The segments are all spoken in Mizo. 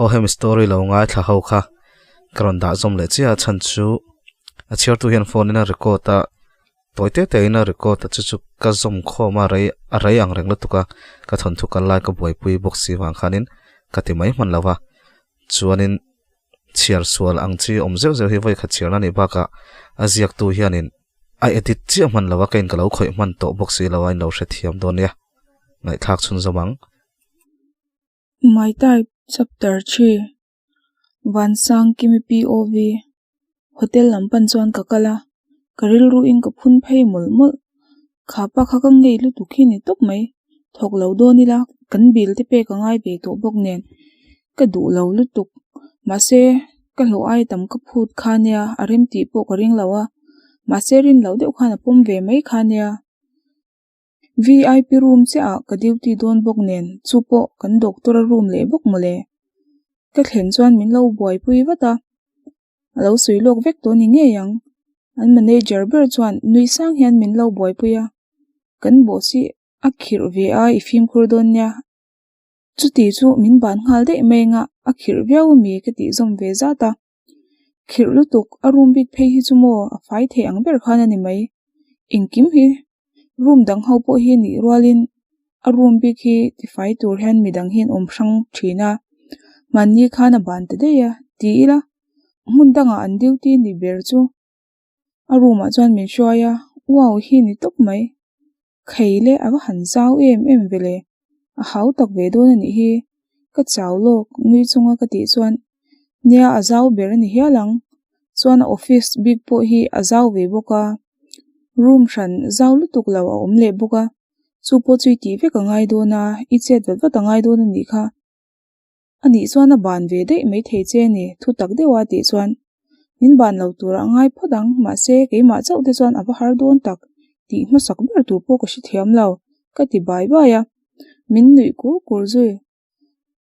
Aw hemi story lo ngaithla ho kha ka rawn dah zawm leh chiah a chhan chu a chhiartu hian phone in a record a tawi te te in a record a chu chu ka zawm khawm a rei a rei ang reng lutuk a ka thawnthu kal lai ka buaipui bawk si vang khanin ka ti mai hman lo va chuanin chhiar sual ang chi awm zeuh zeuh hi vawi khat chhiarna a nih bakah a ziaktu hianin a edit chiah hman lo a ka in ka lo khawih hman tawh bawk si lo a in lo hrethiam dawn nia ngaihthlak chhunzawm ang. My Type Chapter 3 Vansang Kimi POV Hotel lam pan chuan ka kal a, ka rilruin ka phun phei mawlh mawlh. Kha pa kha ka ngei lutuk hi ni tawp mai. Thawk lo dawn ila kan bill te pek a ngai ve tawh bawk nen ka duh lo lutuk. Mahse ka hlawh ai tam ka phut kha nia a rem tih pawh ka ring lo a, mahse rin loh deuh khan a pawm ve mai kha nia. VIP room chiah ah ka duty dawn bawk nen chu pawh kan doctor a room leh bawk mawle. Ka thlen chuan min lo buaipui vat a, a lo sawi lawk vek tawh ni ngei ang. An manager ber chuan nui sang hian min lo buaipui a, kan boss hi a khirh ve a i fimkhur dawn nia. Chuti chu min ban nghal daih mai anga a khirh viau ami ka tih zawm ve zat a. Khirh lutuk a room bik phei hi chu maw a fai thei ang ber khan a ni mai. Engkim hi room dang ho pawh hi nih rualin a room bik hi tifai tur hian midang hi an awm hrang thin a, mahni khan a ban ta daih a ti ila hmun dangah an duty ni ber chu a room ah chuan min hruai a, wow hi ni tawp mai. Khei le a va han zau em em ve le, a hau tak ve dawn a nih hi, ka chau lawk nui chunga ka tih chuan nia a zau ber a ni hial ang, chuan a office bik pawh hi a zau ve bawk a, room hran zau lutuk lo a awm leh bawk a, chu pawh chu i tih vek a ngai dawn a, i chet vat vat a ngai dawn a nih kha. A nih chuan a ban ve daih mai thei che ni, thu tak deuh a tih chuan min ban lo tur a ngai phawt ang, mahse keimah chauh te chuan a va har dawn tak tih hmasak ber tur pawh ka hrethiam lo, ka ti bai bai a, min nuih kur kur zui.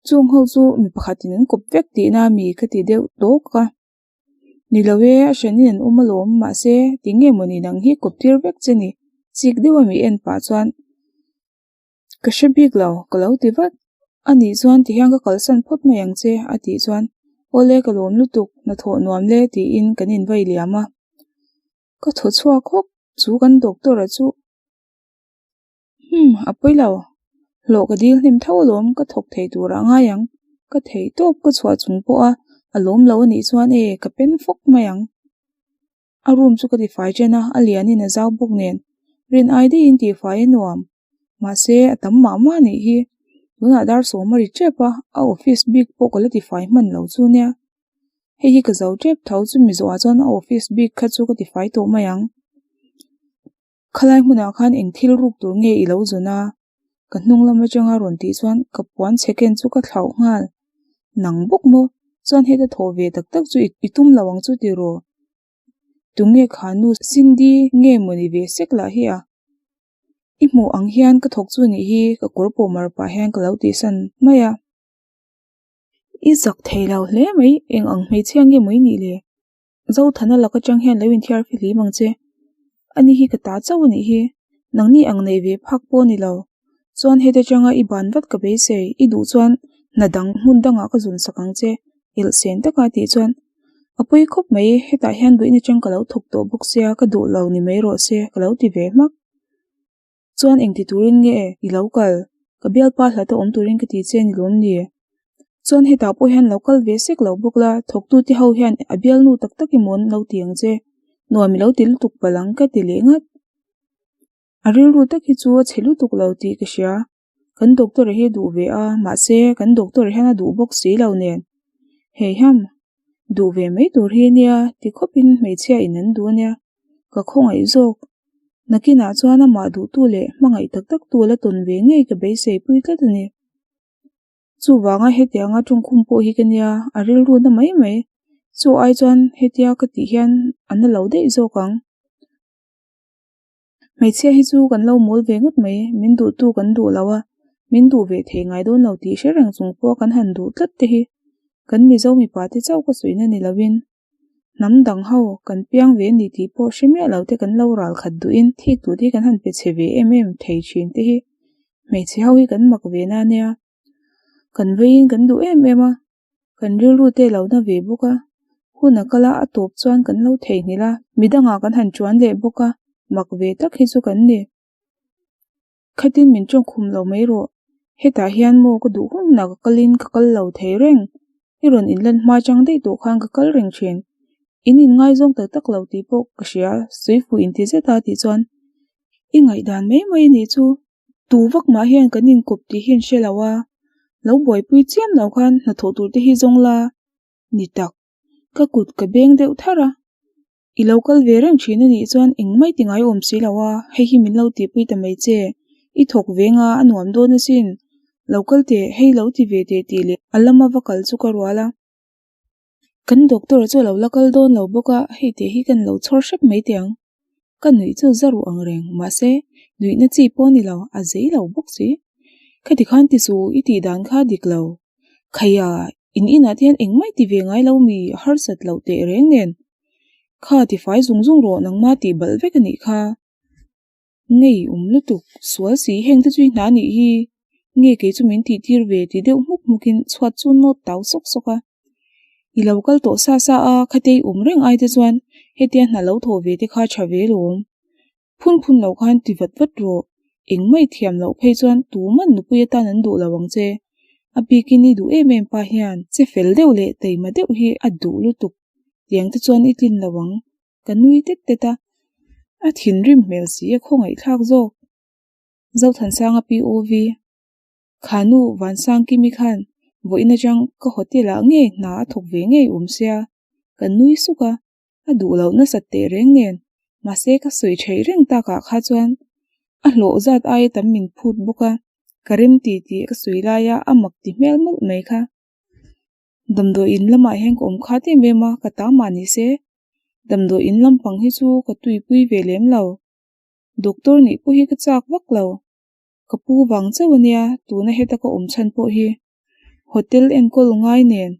Chung ho chu mi pakhatin an kawp vek tihna mi ka ti deuh tawk a, ni lo e, a hranin an awm alawm, mahse tinge mawni nang hi kawp tir vek che ni, chik deuh a mi en pah chuan Ka hre bik lo, ka lo ti vat. A nih chuan tihian ka kalsan phawt mai ang che, a tih chuan, Awle ka lawm lutuk, hnathawh nuam le tiin kan invai liam a. Ka thaw chhuak hawk, chu kan doctor a chu. Humm, a pawi lo. Hlawh ka dil hnem tho alawm, ka thawk thei turah ngai ang. Ka thei tawp ka chhuah chung pawh a, a lawm lo a nih chuan e, ka pen fawk mai ang. A room chu ka tifai chen a, a lianin a zau bawk nen rin ai daihin tihfai a nuam. Mahse, a tam mah mah anih hi. Tunah dar sawm a ri tep a, a office bik pawh ka la tifai hman lo chu nia. Hei hi ka zo tep tho, chumi zawhah chuan a office bik kha chu ka tifai tawh mai ang. Khalai hmunah khan eng thil ruk tur nge i lo zawn a? Ka hnung lam atanga rawn tih chuan ka puan chhe ken chu ka thlauh nghal. Nang bawk maw? Chuan heta thawh ve tak tak chu i tum lo ang chu tiraw? Tunge kha nu Cindy nge mawni ve sek lah hi a? I hmuh ang hian ka thawk chu nih hi ka kawr pawh mar pah hian ka lo tihsan mai a. I zak thei lo hle mai, eng ang hmeichhia nge maw i nih le? Zothana lak atang hian lo inthiar fihlim ang che. Ani hi ka ta chauh a nih hi. Nangni ang nei ve phak pawh a ni lo. Chuan heta atanga i ban vat ka beisei, i duh chuan hna dang hmun dangah ka zun sak ang che, ilh sen taka tih chuan a pawi khawp mai, hetah hian buaina atang ka lo thawk tawh bawk sia, ka duh lo ni mai rawh se, ka lo ti ve hmak. Chuan engti turin nge i lo kal? Ka bialpa hlata awm turin ka ti che ni lawm ni? Chuan hetah pawh hian lo kal ve sek lo bawk la, thawktute ho hian a bialnu tak tak emaw an lo ti ang che. Nuam i lo ti lutuk palh ang ka ti leh ngat. A rilru tak hi chu a chhe lutuk lo tih ka hria. Kan doctor hi a duh ve a, mahse kan doctor hian a duh bawk si lo nen. Heihiam, duh ve mai tur hi nia ti khawpin hmeichhia in an duh ania, ka khawngaih zawk. Nakinah chuan amah duhtu leh hmangaih tak tak tu la tawn ve ngei ka beisei pui tlat a ni. Chuvanga hetianga tawngkhum pawh hi ka nia, a rilru na mai mai. Chu ai chuan hetia ka tih hian a na lo daih zawk ang. Hmeichhia hi chu kan lo mawl ve ngawt mai, min duhtu kan duh lo a, Min duh ve thei ngai dawn lo tih hre reng chung pawh kan han duh tlat te hi kan Mizo mipa te chauh ka suihna ni lovin hnam dang ho kan piang ve ni tih pawh hre miah lo te kan lo ral khat duhin thik tur te hi kan han pe chhe ve em em thei thin te hi hmeichhe ho hi kan mak ve na nia. Kan veiin kan duh em em a, kan rilru te lo na ve bawk a, hun a kal a a tawp chuan kan lo theihnghilh a, midangah kan han tuan leh bawk a, mak ve tak hi chu kan ni. Khatin min tawngkhum lo mai rawh, hetah hian maw ka duh hunah ka kalin ka kal lo thei reng, i rawn inlan hma chang daih tawh khan ka kal reng thin, in inngaizawng tak tak lo tih pawh ka hria, Suifu inti zet a tih chuan i ngaihdan mai mai a nih chu, tu vak mah hian kan inkawp tih hi an hre lo a, lo buaipui chiam lo khan hnathawh tur te hi zawng la ni tak, ka kut ka beng deuh thar a. I lo kal ve reng thin a nih chuan engmai ti ngai awm si lo a, hei hi min lo tihpui ta mai che. I thawk ve nga a nuam dawn asin. Lo kal teh, hei lo ti ve teh tih leh a lama va kal chu ka rual a. Kan doctor chu a lo la kal dawn lo bawk a, hei teh hi kan lo chhawr hrep mai teh ang. Ka nuih chu za ruh ang reng, mahse nuihna chi pawh a ni lo, a zei lo bawk si. Khati khan ti suh, i tih dan kha dik lo. Khaia, in inah te hian engmah i ti ve ngai lo mi a harsat loh teh reng nen. Kha ti fai zung zung rawh nangma tih balh vek a nih kha. Ngei awm lutuk, sual si heng te chu i hna nih hi. Nge kei chu min tih tir ve ti deuh hmuk hmuk in chhuat chu nawt tau sawk sawk a. I lo kal tawh sa sa a, khatei awm reng ai te chuan hetia hna lo thawh ve te kha tha ve lawm. Phun phun lo khan ti vat vat rawh, engmah i thiam loh phei chuan tuman nupui atan an duh lo ang che. A bikin i duh em em pa hian che fel deuh leh taima deuh hi a duh lutuk, tiang te chuan i tlin lo ang. Ka nui tet tet a, a thinrim hmel si a khawngaihthlak zawk. Zothansanga POV. Khanu Vansangkimi khan vawiin atang ka hotel ah ngei hna a thawk ve ngei awm sia, ka nui suk a. A duh loh nasat teh reng nen, mahse ka sawi theih reng takah kha chuan a hlawh zat aia tam min phut bawk a, ka rem ti tih ka sawi laia a mak ti hmel mawlh mai kha. Damdawi in lamah hian ka awm khat em em a, ka ta mah ni se, damdawi in lampang hi chu ka tuipui ve lem lo. Doctor nih pawh hi ka chak vak lo. Ka pu vang chauh a nia, tuna heta ka awm chhan pawh hi hotel enkawl ngai nen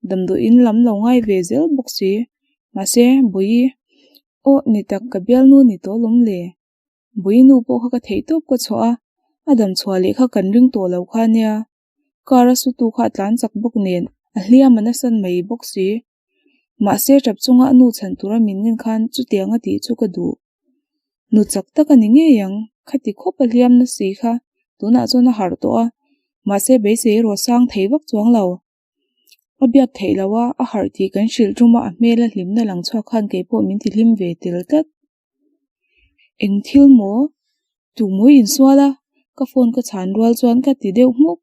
Damdawiin lam lo ngai ve zel bawk si. Mahse, Bawihi, aw ni tak ka bialnu ni tawh lawm le. Bawihi nu pawh kha ka theih tawp ka chhuah a, a dam chhuah leh kha kan ring tawh lo kha nia. Car a sutu kha a tlan chak bawk nen a hliam a nasan mai bawk si. Mahse, tap chunga a nu chhan tura min ngen khan chutiang a tih chu ka duh. Nu chak tak a ni ngei ang, khati khawp a hliam na si kha tunah chuan a harh tawh a, mahse beisei erawh sang thei vak chuang lo. A biak theih loh a, a harh tih kan hrilh tum a, a hmel a hlimna lang chhuak khan kei pawh min ti hlim ve tel tlat. Eng thil maw? Tumui insual a, ka phone ka chhan rual chuan ka ti deuh hmuk.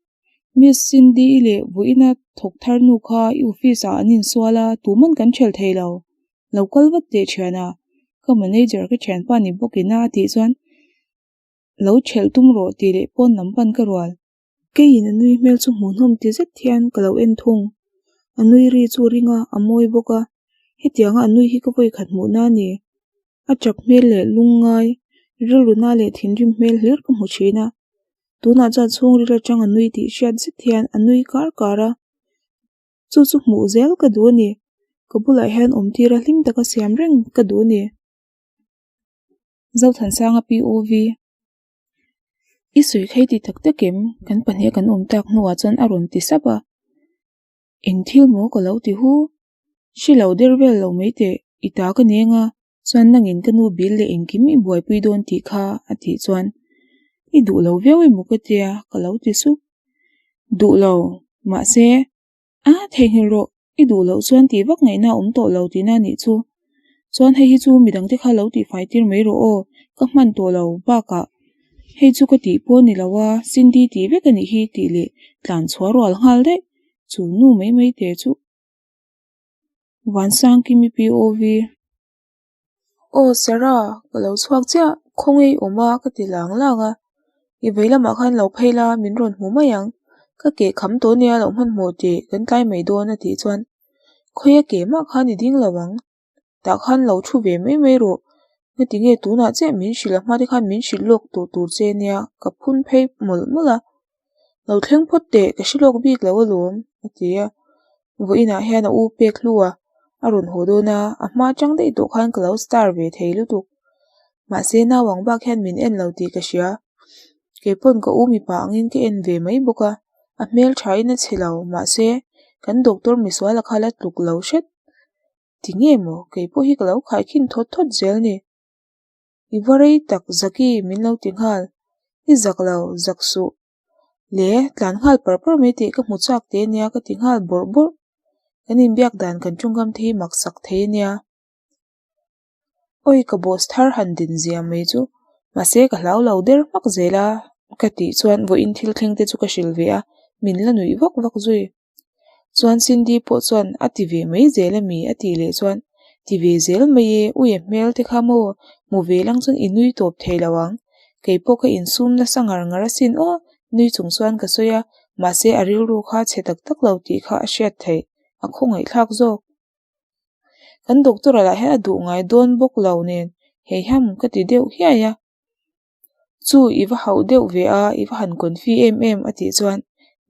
Miss Cindy-i leh vawiina thawk thar nu kha i office ah an insual a, tuman kan ṭhelh thei lo. Lo kal vat teh ṭhian a, ka manager ka ṭhianpa ni bawk ina a tih chuan lo ṭhelh tum rawh tih leh pawn lam pan ka rual. Keiin a nui hmel chu hmuhnawm ti zet hian ka lo en thung. A nui ri chu ring a, a mawi bawk a. Hetianga a nui hi ka vawi khat hmuh na a ni. A chak hmel leh lungngai, rilruna leh thinrim hmel hlir ka hmu thin a. Tunah chuan chhungril atang a nui tih hriat zet hian a nui kar kar a. Chu chu hmuh zel ka duh a ni. Ka bulah hian awmtir a hlim taka siam reng ka duh a ni. Zothansanga POV. I sawi khai ti tak tak em? Kan pahnih a kan awm tak hnuah chuan a rawn ti sap a. Eng thil maw ka lo ti hu? Hre lo der vel lo mai teh, i ta ka neng a, chuan nangin ka nu bil leh engkim i buaipui dawn tih kha a tih chuan i duh lo viau emaw ka tia ka lo ti sup. Duh lo, mahse A, theihnghilh rawh, i duh loh chuan tih vak ngaihna a awm tawh lo tihna a nih chu. Chuan hei hi chu midang te kha lo tihfai tir mai rawh aw, ka hman tawh lo bakah hei chu ka tih pawh a ni lo a, Cindy tih vek a nih hi tih leh tlan chhuah rual nghal daih, chu nu mai mai te chu. Vansangkimi POV. Aw Sarah, ka lo chhuak chiah, khawnge i awm a ka ti lang lang a, i vei lamah khan lo phei la min rawn hmu mai ang, ka keh kham tawh nia lo hmanhmawh tih kan tlai mai dawn a tih chuan khawia keh mah khan i ding lo ang, tah khan lo thu ve mai mai rawh, ngati nge tunah chiah min hrilh a hma te khan min hrilh lawk tawh tur che nia ka phun phei mawlh mawlh a. Lo thleng phawt teh, ka hre lawk bik lo alawm, a ti a. Vawiinah hian a u pek hlu a, a rawn haw dawn a, a hma atang daih tawh khan ka lo star ve thei lutuk. Mahse nau ang bak hian min en lo tih ka hria. Keipawn ka u mipa angin ka en ve mai bawk a, a hmel thain a chhe lo, mahse kan doctor misuala kha la tluk lo hret. Ti nge maw, keipawh hi ka lo khaikhin thawt thawt zel ni. I va rei tak Zaki min lo ti nghal. I zak lo, zak suh. Le, tlan nghal par par mai tih ka hmu chak te nia ka ti nghal bawrh bawrh. Kan inbiak dan kan tawngkam te hi mak sak thei ania. Awi ka boss thar han din zia mai chu mahse ka hlau lo der hmak zel a ka tih chuan vawiin thil thleng te chu ka hrilh ve a, min la nuih vak vak zui. Chuan Cindy pawh chuan a ti ve mai zel ami a tih leh chuan ti ve zel mai e, ui a hmel te kha maw hmu ve lang chuan i nui tawp thei lo ang, kei pawh ka insum nasa ngar ngar asin aw nui chung chuan ka sawi a, mahse a rilru kha chhe tak tak lo tih kha a hriat theih, a khawngaihthlak zawk. Kan doctor ah lah hian a duh ngai dawn bawk lo nen heiham ka ti deuh hiai a. Chu i va hauh deuh ve a, i va han confi em em a tih chuan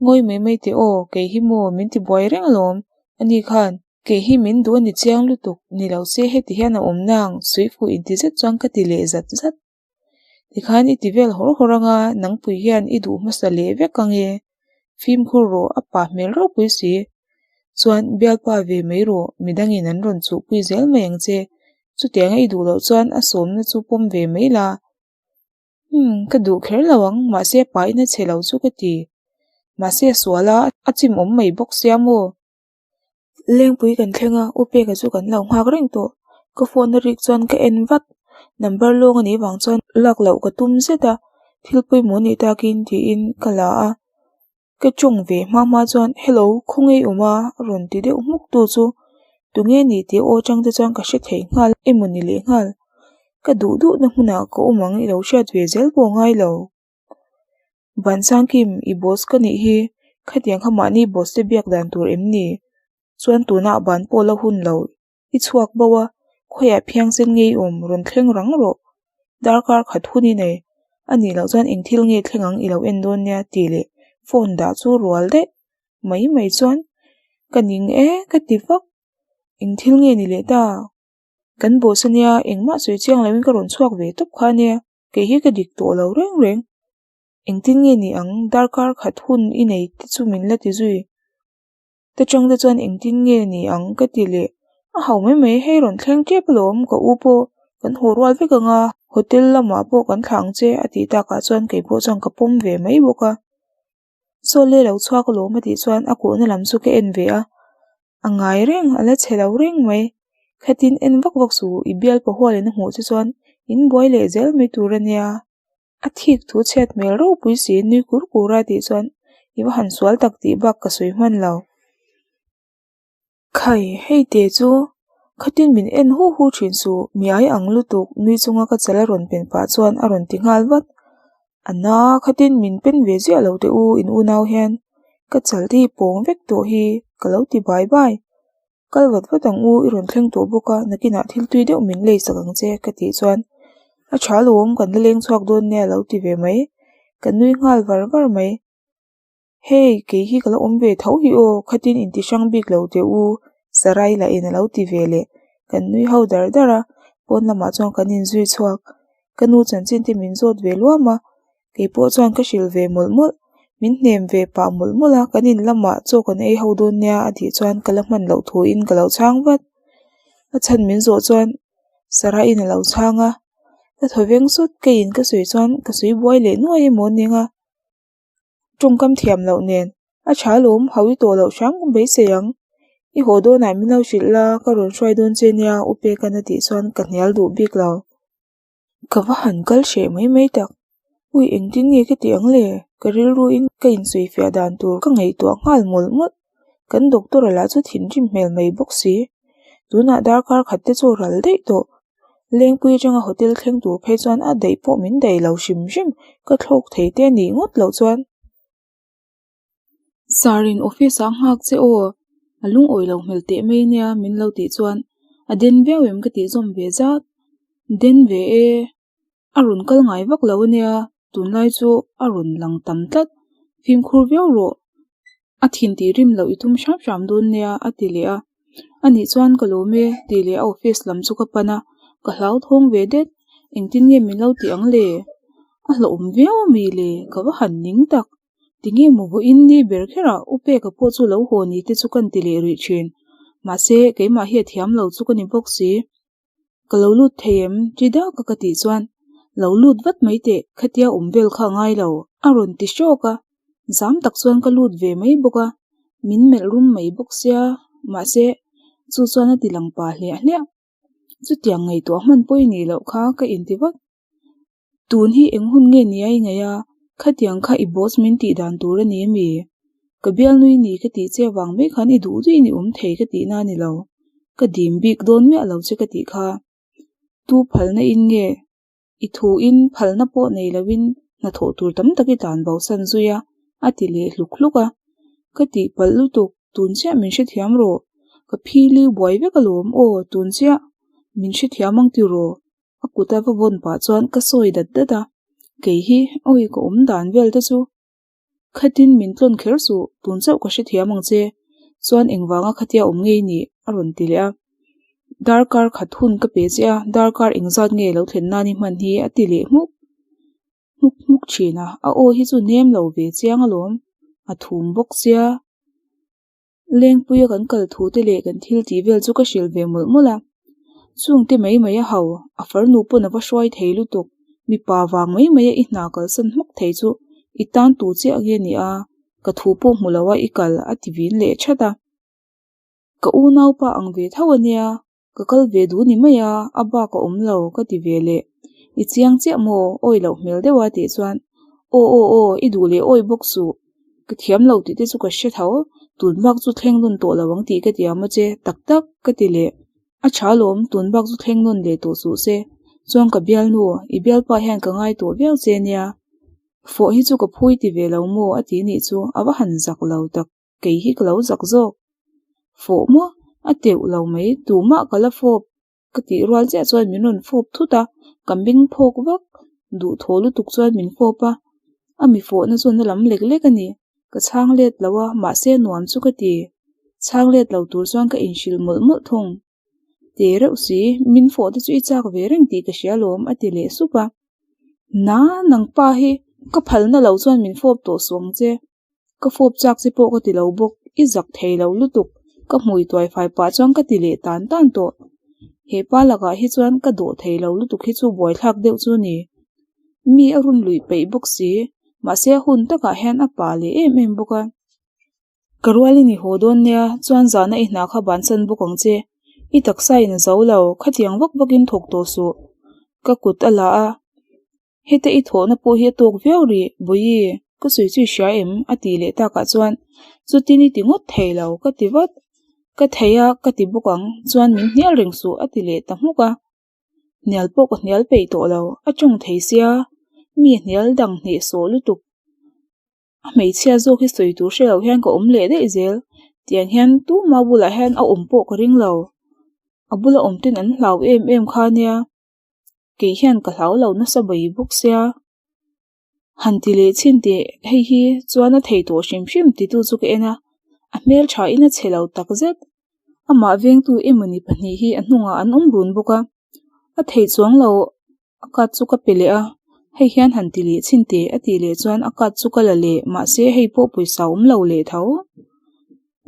ngawi mai mai teh aw, kei hi maw min ti buai reng alawm ani khan kei hi min duh a ni chiang lutuk ni lo se heti hian a awm nang suifu inti zet chuan ka ti leh zat zat. Tikhan i ti vel hawr hawr anga nangpui hian i duh hmasa leh vek ang e, fimkhur rawh a pa hmel ropui si. Chuan bialpa ve mai rawh midangin an rawn chuhpui zel mai ang che, chutianga i duh loh chuan a sawmna chu pawm ve mai la. Umm ka duh kher lo ang mahse a pain a chhe lo chu ka ti. Mahse a sual a, a chim awm mai bawk sia maw? Lengpui kan thleng a, U Peka chu kan lo nghak reng tawh. Ka phone a rik chuan ka en vat. Number lawng a nih vang chuan lak loh ka tum zet a, thil pawimawh a nih takin tiin ka la a. Ka tawng ve hma hma chuan Hello, khawnge i awm a? a rawn ti deuh hmuk tu chu tunge ni tih aw atang te chuan ka hre thei nghal emaw ni leh nghal. Ka duh duhna hmunah ka awm ang i lo hriat ve zel pawh a ngai lo. Vansangkim, i boss ka nih hi, khatiang kha mahni boss te biak dan tur em ni? Chuan tunah ban pawh la hun lo, i chhuak bo a, khawiah phiangsen nge i awm, rawn thleng rang rawh. Darkar khat hun i nei, a nih loh chuan eng thil nge thleng ang i lo en dawn nia tih leh phone dah chu rual daih mai mai chuan ka ning e ka ti vak, eng thil nge ni leh ta? Kan boss ania engmah sawi chiang loin ka rawn chhuak ve tawp kha ania. Kei hi ka dik tawh lo reng reng. Engtin nge ni ang darkar khat hun i nei te chu min la ti zui. Ta tang te chuan engtin nge ni ang ka ti leh. A hau mai mai hei rawn thleng tep alawm ka u pawh kan haw rual vek ang a, hotel lamah pawh kan thlah ang che a tih takah chuan kei pawh chuan ka pawm ve mai bawk a. Saw le lo chhuak alawm a tih chuan a kawhna lam chu ka en ve a, a ngai reng a la chhe lo reng mai. Khatin en vak vak suh i bial pahualin a hmuh che chuan in buai leh zel mai tur a nia. A thik thu chhiat hmel ropui si nui kur kur a tih chuan i va han sual tak tih bak ka sawi hman lo. Khai, hei te chu khatin min en hu hu thin suh, mi ai ang lutuk nui chunga ka chal a rawn pen pah chuan a rawn ti nghal vat. A na, khatin min pen ve ziah lo teh u in unau hian ka chal te hi pawng vek tawh hi ka lo ti bai bai. Kal vat vat ang u, i rawn thleng tawh bawk a, nakinah thil tui deuh min lei sak ang che ka tih chuan a tha alawm kan la leng chhuak dawn nia a lo ti ve mai. Ka nui nghal var var mai. Hei, kei hi ka la awm ve tho hi aw, khatin inti hrang bik lo teh u, Sarai lah in a lo ti ve leh. Kan nui ho dar dar a, pawn lamah chuan kan inzui chhuak. Ka nu chanchin te min zawt ve luam a, kei pawh chuan ka hrilh ve mawlh mawlh. Min hnem ve pah mawlh mawlh a, kan in lamah chaw kan ei ho dawn nia a tih chuan ka la hman loh thuin ka lo chhang vat. A chhan min zawh chuan Sarai in a lo chhang a, ka thaw veng sawt, keiin ka sawi chuan ka sawi buai leh nuai emaw ning a. Tawngkam thiam loh nen a tha lawm hau i tawh loh hrang beisei ang. I haw dawnah min lo hrilh la, ka rawn hruai dawn che nia U Peka'n a tih chuan ka hnial duh bik lo. Ka va han kal hreh mai mai tak. Ui engtin nge ka tih ang le? Ka rilruin ka insawifiah dan tur ka ngaihtuah nghal mawlh mawlh. Kan doctor a lah chu thinrim hmel mai bawk si. Tunah darkar khat te chu ral daih tawh. Lengpui atanga hotel thleng tur phei chuan a daih pawh min daih lo hrim hrim, ka thlawk thei te nih ngawt loh chuan. Sir in office ah nghak che aw, a lungawi lo hmel teh mai nia min lo tih chuan a den viau em ka tih zawm ve zat. Den ve e, a rawn kal ngai vak lo ania, tunlai chu a rawn lang tam tlat. Fimkhur viau rawh, a thin tih rim loh i tum hram hram dawn nia a ti leh a. A nih chuan ka lawm e tih leh a office lam chu ka pan a, ka hlauthawng ve det. Engtin nge min lo tih ang le? A hlauhawm viau a mi le? Ka va han ning tak. Tinge maw vawiin ni ber kherah U Peka pawh chu lo haw ni te chu kan ti leh rih thin. Mahse, keimah hi a thiam lo chu ka ni bawk si. Ka lo lut thei em? Ti daka ka tih chuan, Lo lut vat mai teh, khatia awm vel kha a ngai lo, a rawn ti hrawk a. Zam tak chuan ka lut ve mai bawk a, min melh rum mai bawk sia, mahse, chu chuan a ti lang pa hliah hliah. Chutiang ngaihtuah hman pawh i nih loh kha ka inti vat. Tun hi eng hun nge ni a i ngaih a, khatiang kha i boss min tih dan tur a ni ami? Ka bialnui ni ka tih che avang mai khan i duh duhin i awm thei ka tihna a ni lo. Ka dim bik dawn miah lo che ka tih kha. Tu phalna in nge? I thu in phalna pawh nei loin hnathawh tur tam tak i tlan bosan zui a, a ti leh hluk hluk a. Ka tihpalh lutuk, tun chiah min hrethiam rawh. Ka phili buai vek alawm aw, tun chiah min hrethiam ang tiraw? A kut a va vawn pah chuan ka sawi dat dat a, kei hi awi ka awm dan vel te chu khatin min tlawn kher suh, tun chauh ka hrethiam ang che, chuan engvanga khatia awm ngei nih a rawn ti leh a. Darkar khat hun ka pe che a, darkar engzat nge lo thlen nan i hman hi a ti leh hmuk hmuk hmuk thin a, a aw hi chu nem lo ve chiang alawm, a thum bawk sia. Lengpuia kan kal thu te leh kan thil tih vel chu ka hrilh ve mawlh mawlh a. Chungte mai mai a hau, a farnu pawn a va hruai thei lutuk, mipa vang mai mai a i hna kalsan hmak thei chu i tan tu chiah nge ni a, ka thu pawh hmu lo a i kal a ti vin leh that a. Ka unaupa ang ve tho a nia, Ka kal ve duh ni mai a, a bak a awm lo ka ti ve leh. I chiang chiah maw? Awi loh hmel deuh a tih chuan, Aw aw aw, i duh leh awi bawk suh. Ka thiam lo tih te chu ka hre tho, tun bak chu thleng nawn tawh lo ang tih ka ti ang maw che, tak tak ka ti leh. A tha lawm, tun bak chu thleng nawn leh tawh suh se. Chuan ka bialnu, i bialpa hian ka ngai tawh viau che nia. Fawh hi chu ka phui ti ve lo maw a ti nih chu a va han zak lo tak. Kei hi ka lo zak zawk. Fawh maw? A teuh lo mai, tumah ka la fawp ka tih rual chiah chuan min rawn fawp thut a, ka beng phawk vak. Duhthaw lutuk chuan min fawp a, a mi fawhna chu na lam lek lek a ni. Ka chhang let lo a, mahse nuam chu ka ti. Chhang let lo tur chuan ka inhrilh mawlh mawlh thung. Te reuh si, min fawh te chu i chak ve reng tih ka hria lawm a ti leh sup a. Na, nangpa hi ka phalna lo chuan min fawp tawh suh ang che. Ka fawp chak che pawh ka ti lo bawk, i zak thei lo lutuk, ka hmui tuai fai pah chuan ka ti leh tan tan tawh. He pa lakah hi chuan ka dawh thei lo lutuk hi chu buaithlak deuh chu ni. Mi a run luih peih bawk si, mahse a hun takah hian a pa leh em em bawk a. Ka rualin i haw dawn nia, chuan zahna i hna kha bansan bawk ang che. I taksa in a zo lo, khatiang vak vakin thawk tawh suh. Ka kut a la a. Heta i thawhna pawh hi a tawk viau rih, Bawihi, ka sawi chu i hria em? a tih leh takah chuan, Chutin i ti ngawt thei lo, ka ti vat. Ka thei a, ka ti bawk ang, chuan min hnial reng suh, a ti leh ta hmuk a. Hnial pawh ka hnial peih tawh lo, a tawng thei sia, mi hnial dang hnehsawh lutuk. A hmeichhia zawk hi sawi tur hre lo hian ka awm leh daih zel, tiang hian tuma bulah hian a awm pawh ka ring lo. A bula awm ten an hlau em em kha nia. Kei hian ka hlau lo nasa bai bawk sia. Han ti leh chhin teh, hei hi chuan a thei tawh hrim hrim titu chu ka en a, a hmel tha in a chhe lo tak zet. Amah vengtu emawni pahnih hi a hnungah an awm run bawk a, a thei chuang lo a cut chu ka pe leh a, hei hian han ti leh chhin teh a tih leh chuan a cut chu ka la leh mahse hei pawh pawisa awm lo leh tho.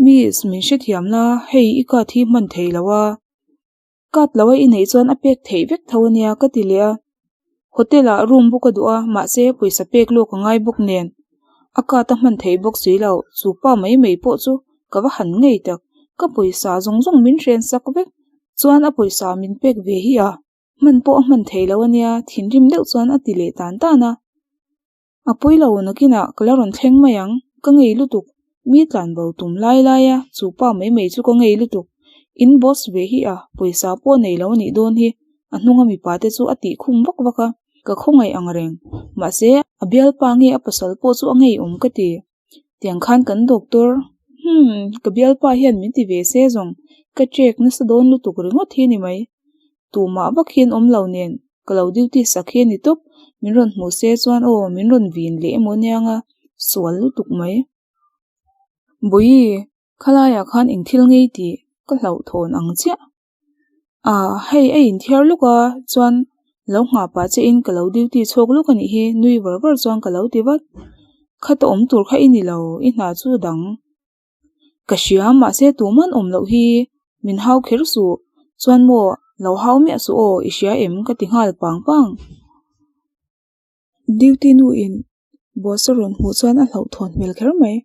Miss, min hrethiam la, hei i cut hi hman thei lo a. Cut lo a i neih chuan a pek theih vek tho ania ka ti leh a. Hotel ah room bawk a duh a, mahse pawisa pek lawk a ngai bawk nen. A cut a hman theih bawk si lo, chu pa mai mai pawh chu ka va han ngei tak. Ka pawisa zawng zawng min hren sak vek chuan a pawisa min pek ve hi a, hman pawh a hman thei lo ania thinrim deuh chuan a ti leh tan tan a. A pawi lo nakinah ka la rawn thleng mai ang, ka ngei lutuk, mi tlan bo tum lai lai a, chu pa mai mai chu ka ngei lutuk, in boss ve hi a, pawisa pawh nei lo a nih dawn hi, a hnunga mipa te chu a tih khum vak vak a, ka khawngaih ang reng, mahse a bialpa nge a pasal pawh chu a ngeiawm ka ti, tiang khan kan doctor, hmm, ka bialpa hian min ti ve se zawng, ka check nasa dawn lutuk ringawt hi ni mai, Tumah vak hian awm lo nen ka lo duty sak hi a ni tawp, min rawn hmuh se chuan aw min rawn vin leh emaw aniang a. Sual lutuk mai. Bawihi, khalaiah khan eng thil ngei tih ka hlauhthawn ang chiah. Ah, hei a inthiar luk a, chuan lo nghah pah che in ka lo duty chhuak luk a nih hi, nui var var chuan ka lo ti vat. Khata awm tur kha i ni lo, i hna chu dang. Ka hria, mahse tuman awm loh hi min hau kher suh, chuan maw lo hau miah suh aw, i hria em ka ti nghal pang pang. Duty nu in boss a rawn hmuh chuan a hlauhthawn hmel kher mai.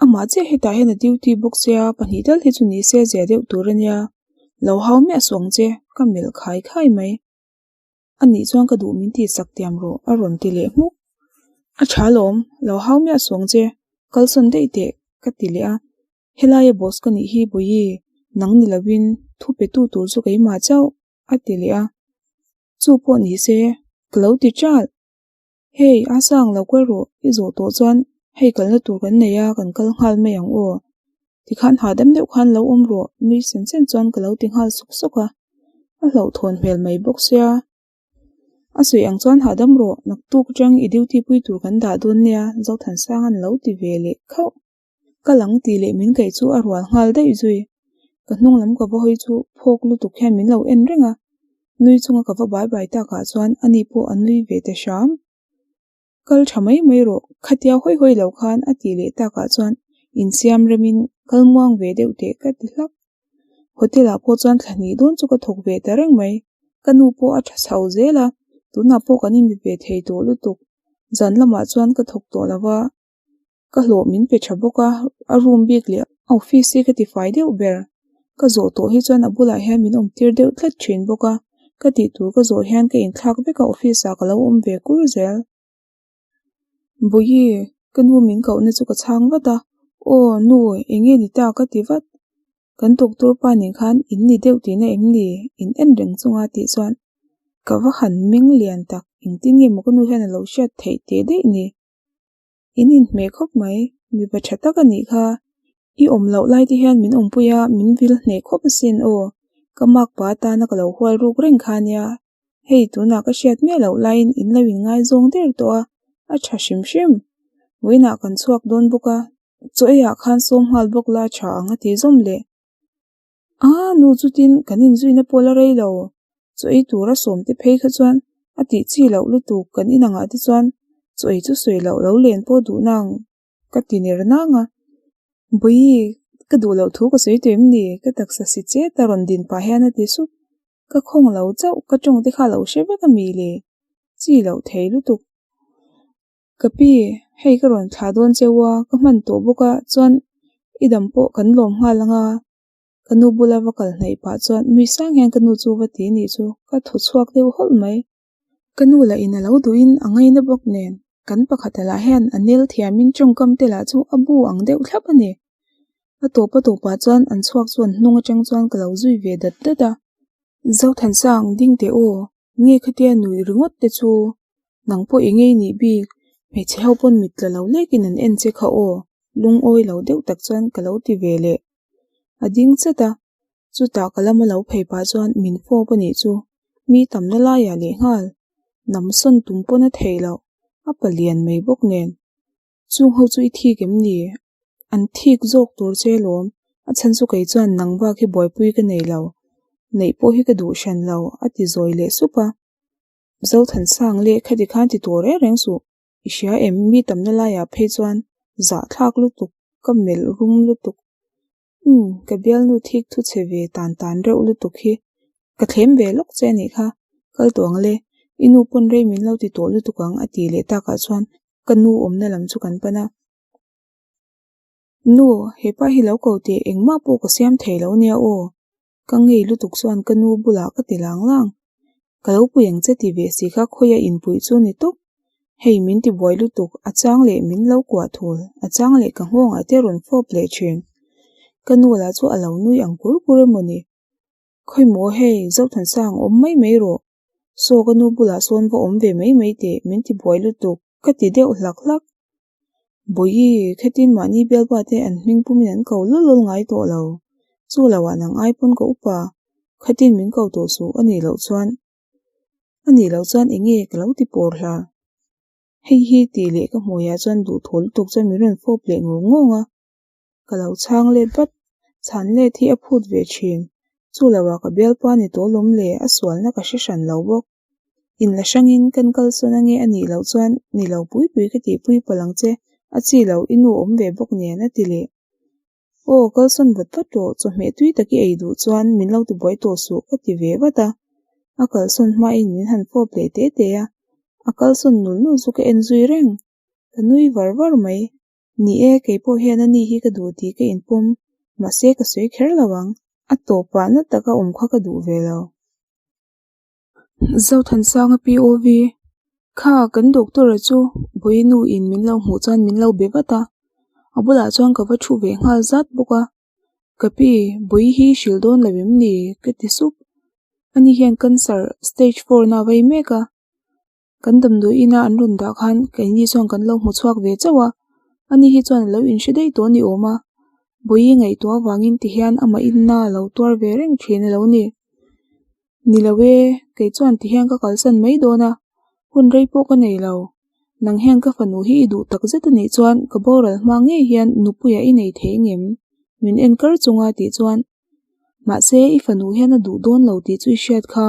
Amah chiah hetah hian a duty bawk che a, pahnih tal hi chu ni se zia deuh tur a nia, lo hau miah suh ang che, ka melh khai khai mai. A nih chuan ka duh min tih sak tiam rawh a rawn ti leh hmuk. A tha lawm, lo hau miah suh ang che, kalsawn daih teh ka ti leh a. Helaia boss ka nih hi Bawihi, nang ni lovin thu pe tu tur chu keimah chauh a ti leh a. Chu pawh ni se, ka lo ti ṭalh. Hei, a sang lo kual rawh, i zawh tawh chuan hei kalna tur kan nei a, kan kal nghal mai ang aw. Tikhan hahdam deuh khan lo awm rawh, nui sen sen chuan ka lo ti nghal sawk sawk a. A hlauhthawn hmel mai bawk sia. A sawi ang chuan hahdam rawh, naktuk atang i duty pui tur kan dah dawn nia, Zothansang an lo ti ve leh khauh. Ka lang tih leh min kaih chu a rual nghal daih zui. Ka hnung lam ka va hawi chu phawk lutuk hian min lo en reng a, nui chunga ka va bai bai takah chuan ani pawh a nui ve ta hram. Kal tha mai mai rawh, khatia hawi hawi lo khan a tih leh takah chuan insiam remin kal muang ve deuh teh ka ti hlak. Hotel ah pawh chuan thla hnih dawn chu ka thawk ve ta reng mai. Ka nu pawh a tha chho zel a, tunah pawh kan inbe ve thei tawh lutuk. Zan lamah chuan ka thawk tawh lo va. Ka hlawh min pe tha bawk a, a room bik leh a office hi ka tifai deuh ber. Ka zawh tawh hi chuan a bulah hian min awm tir deuh tlat thin bawk a, ka tih tur ka zawh hian ka inthlak vek a office ah ka lo awm ve kur zel. Bawihi, ka nu min kohna chu ka chhang vat a, Aw nu, eng nge ni ta ka ti vat. Kan doctor pa nen khan in ni deuh tihna em ni? In en reng chunga tih chuan ka va han meng lian tak, engtin nge maw ka nu hian a lo hriat theih teh daih ni? In inhmeh khawp mai, mipa tha tak a nih kha. I awm loh lai te hian min awmpui a, min vil hneh khawp asin aw. Ka mak pa atana ka lo hual ruk reng kha nia. Hei tunah ka hriat miah loh laiin in lo inngaizawng der tawh a, a tha hrim hrim. Vawiinah kan chhuak dawn bawk a, chaw eiah khan sawm nghal bawk la tha ang a ti zawm leh. A nu chutin kan inzuina pawh la rei lo, chaw ei tura sawm te phei kha chuan a tih chi loh lutuk kan inangah te chuan chaw ei chu sawi loh lo len pawh duh nang ka ti ner nang a. Bawihi, ka duh loh thu ka sawi tawh em ni? Ka taksa si chet a rawn din pah hian a ti sup. Ka khawng lo chauh, ka tawng te kha lo hre vek a mi le? Chi loh thei lutuk. Ka pi, hei ka rawn thlah dawn cheu a, ka hman tawh bawk a, chuan i dam pawh kan lawm nghal ang a. Ka nu bula va kal hnaih pah chuan nui sang hian ka nu chu va ti nih chu ka thaw chhuak deuh hawlh mai. Ka nu lah in a lo duhin a ngaina bawk nen, kan pakhata lah hian a nel thiamin tawngkam te lah chu a bu ang deuh thlap a ni. A tawp a tawpah chuan an chhuak chu an hnung atang chuan ka lo zui ve dat dat a. Zothansang, ding teh aw, Nge khatia nui ringawt te chu nang pawh i ngei nih bik, hmeichhe ho pawn mit tla lo lekin an en che kha aw, lungawi lo deuh tak chuan ka lo ti ve leh. A ding chat a, chutah ka lama lo phei pah chuan min fawp a nih chu, mi tamna laiah lehnghal, nam sawn tum pawn a theih loh, a palian mai bawk nen. Chung ho chu i thik em ni? An thik zawk tur che lawm, a chhan chu kei chuan nang bak hi buaipui ka nei lo, neih pawh hi ka duh hran lo, a ti zawi leh sup a. Zothansang leh khati khan ti tawh reng reng suh, i hria em mi tamna laiah phei chuan zahthlak lutuk, ka melh rum lutuk. Umm, ka bialnu thik thu chhe ve tan tan reuh lutuk hi ka thlem ve lawk che anih kha, kal tawh ang le, i nu pawn rei min lo ti tawh lutuk ang a tih leh takah chuan ka nu awmna lam chu kan pan a. Nu, hepa hi lo ko teh engmah pawh ka siam thei lo nia aw, ka ngei lutuk chuan ka nu bulah ka ti lang lang. Ka lo pui ang che ti ve si kha khawia inpuih chu ni tawp. Hei min ti buai lutuk, a chang leh min lo kuah thul, a chang leh ka nghawngah te rawn fawp leh thin. Ka nu lah chu a lo nui ang kur kur emaw ni. Khawi maw hei, Zothansang awm mai mai rawh. Saw ka nu bulah sawn va awm ve mai mai teh, min ti buai lutuk, ka ti deuh hlak hlak. Bawihi, khetin mahni bialpa te an hming pumin an ko lul lul ngai tawh lo. Chu loah nang ai pawn ka upa, khatin min ko tawh suh a nih loh chuan. A nih loh chuan eng nge ka lo ti pawr hlar. Hei hi tih leh ka hmuiah chuan duhthaw lutuk chuan min rawn fawp leh ngawng ngawng a. Ka lo chhang let vat, chhan let hi a phut ve thin. Chu loah ka bialpa ni tawh lawm le, a sualna ka hre hran lo bawk. In la hrangin kan kalsawn ange a nih loh chuan ni lo pui pui ka tihpui palh ang che, a chi lo i nu awm ve bawk nen a ti leh. Aw kalsawn vat vat rawh, chawhmeh tui tak i ei duh chuan min lo tibuai tawh suh ka ti ve vat a. A kalsawn hmain min han fawp leh te te a, a kalsawn nul nul chu ka en zui reng. Ka nui var var mai. Ni e, kei pawh hian ani hi ka duh tih ka inpawm, mahse ka sawi kher lo ang. A tawpah na taka awm kha ka duh ve lo. Zothansanga POV, Kha kan doctor-a chu Bawiinu in min lo hmuh chuan min lo be vat a, a bulah chuan ka va thu ve nghal zat bawk a. Ka pi, Bawi hi hrilh dawn lo em ni? ka ti sup. Ani hian cancer stage four-na a vei mek a. Kan damdawi ina an rawn dah khan keini chuan kan lo hmu chhuak ve chauh a, ani hi chuan a lo inhre daih tawh a ni awm a, Bawi ngaihtuah avangin ti hian amah inna a lo tuar ve reng thin a lo ni. Ni lo e, kei chuan ti hian ka kalsan mai dawn a, hun rei pawh ka nei lo. Nang hian ka fanu hi i duh tak zet a nih chuan ka boral hma ngei hian nupuia i nei thei ngem? Min en kar chunga tih chuan Mahse, i fanu hian a duh dawn lo tih chu i hriat kha.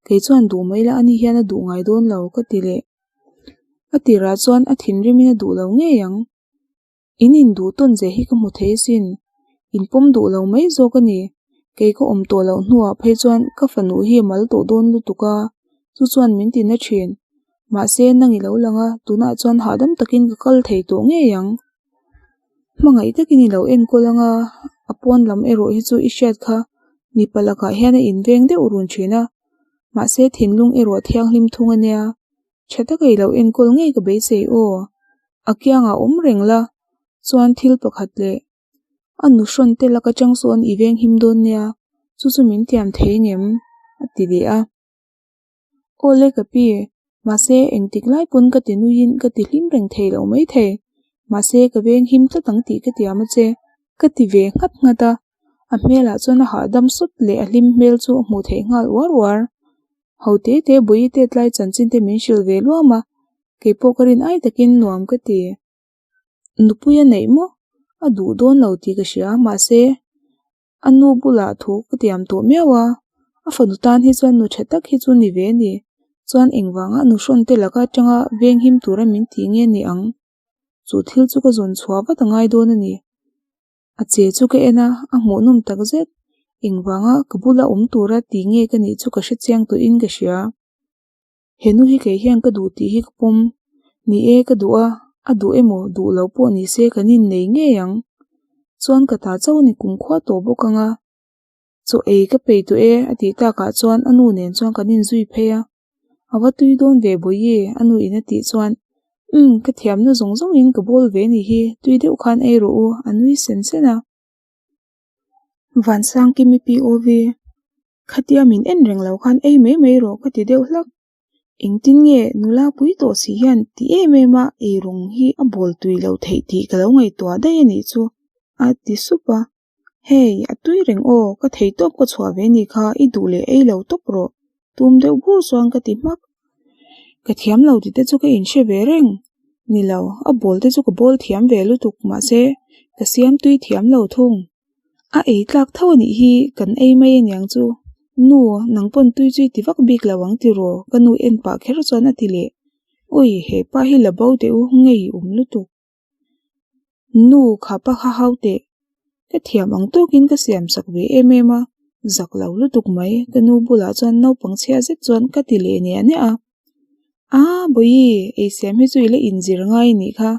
Kei chuan duh mai la ani hian a duh ngai dawn lo, ka ti leh. A tirah chuan a thinrimin a duh lo ngei ang. In induh tawn ze hi ka hmu thei asin. In pawm duh lo mai zawk a ni. Kei ka awm tawh loh hnuah phei chuan ka fanu hi a mal tawh dawn lutuk a, chu chuan min ti na thin. Mahse, nang i lo lang a, tunah chuan hahdam takin ka kal thei tawh ngei ang. Hmangaih takin i lo enkawl anga, a pawn lam erawh hi chu i hriat kha mipa lakah hian a inveng deuh run thin a, mahse thinlung erawh a thianghlim thung a nia, tha taka i lo enkawl ngei ka beisei aw, a kiangah awm reng la, chuan thil pakhat leh a nu hrawn te laka chang sawn i venghim dawn nia, chu chu min tiam thei ngem? a ti leh a. Aw le ka pi, mahse engtik lai pawn ka ti nuiin ka ti hlim reng thei lo mai thei, mahse ka veng him tlat ang tih ka tiam a che, ka ti ve nghat nghat a, a hmelah chuan a hahdam sawt leh a hlim hmel chu a hmuh theih nghal uar uar. Ho te te Bawihi tet lai chanchin te min hrilh ve luam a, keipawh ka rin ai takin nuam ka ti. Nupui a neih maw? A duh dawn lo tih ka hria, mahse A nu bulah thu ka tiam tawh miau a, a fanu tan hi chuan nu tha tak hi chu ni ve a ni. Chuan engvanga nu hrawn te laka atanga venghim tura min tih nge ni ang? Chu thil chu ka zawn chhuah vat a ngai dawn a ni. A che chu ka en a, a hmuhnawm tak zet. Engvanga ka bula awm tura tih nge ka nih chu ka hre chiang tawhin ka hria. He nu hi kei hian ka duh tih hi ka pawm. Ni e, ka duh a, a duh emaw duh lo pawh ni se kan innei ngei ang. Chuan ka ta chauh a ni kumkhua tawh bawk ang a. Chaw ei ka peih tawh e a tih takah chuan a nu nen chuan kan inzui phei a. A va tui dawn ve Bawihi a nu in a tih chuan, Umm, ka thiamna zawng zawngin ka bawl ve ni hi, tui deuh khan ei rawh u a nui sen sen a. Vansangkimi POV. Khatia min en reng lo khan ei mai mai rawh ka ti deuh hlak. Engtin nge nula pui tawh si hian ti em em a ei rawng hi a bawl tui lo theih tih ka lo ngaihtuah daih a nih chu a ti sup a. Hei, a tui reng aw, ka thei tawp ka chhuah ve nih kha i duh leh ei lo tawp rawh tum deuh bur chuan ka ti hmak. Ka thiam lo tih te chu ka inhre ve reng. Ni lo, a bawl te chu ka bawl thiam ve lutuk mahse ka siam tui thiam lo thung. A ei tlak tho a nih hi kan ei mai aniang chu. Nu, nang pawn tui chu i ti vak bik lo ang tiraw? Ka nu en pah kher chuan a ti leh. Ui, he pa hi la bo teh u, ngei awm lutuk. Nu, kha pa kha hau teh. Ka thiam ang tawkin ka siam sak ve em em a, zak lo lutuk mai. Ka nu bulah chuan naupang chhia zet chuan ka ti leh niah niah a. Aa, Bawihi, ei siam hi chu i la inzir ngai a nih kha.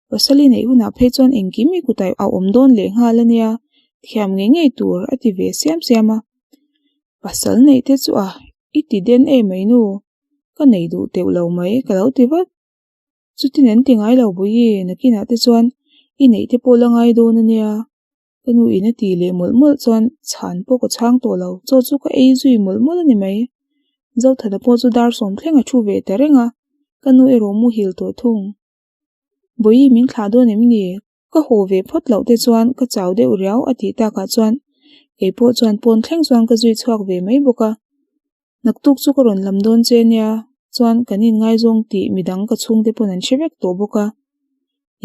Pasal i neih hunah phei chuan engkim i kut a awm dawn leh nghal a nia, thiam ngei ngei tur a ti ve siam siam a. Pasal neih te chu a, i ti den em mai nu, ka nei duh teuh lo mai ka lo ti vat. Chutin an ti ngai lo Bawihi, nakinah te chuan i neih te pawh la ngai dawn a nia. Ka nu in a ti leh mawlh mawlh chuan chhan pawh ka chhang tawh lo, chaw chu ka ei zui mawlh mawlh a ni mai. Zothana pawh chu dar sawm thleng a thu ve ta reng a, ka nu erawh muhil tawh thung. Bawihi min thlah dawn em ni? Ka haw ve phawt loh te chuan ka chau deuh riau a tih takah chuan kei pawh chuan pawn thleng chuan ka zui chhuak ve mai bawk a. Naktuk chu ka rawn lam dawn che nia. Chuan kan inngaizawng tih midang ka chhungte pawn an hre vek tawh bawk a.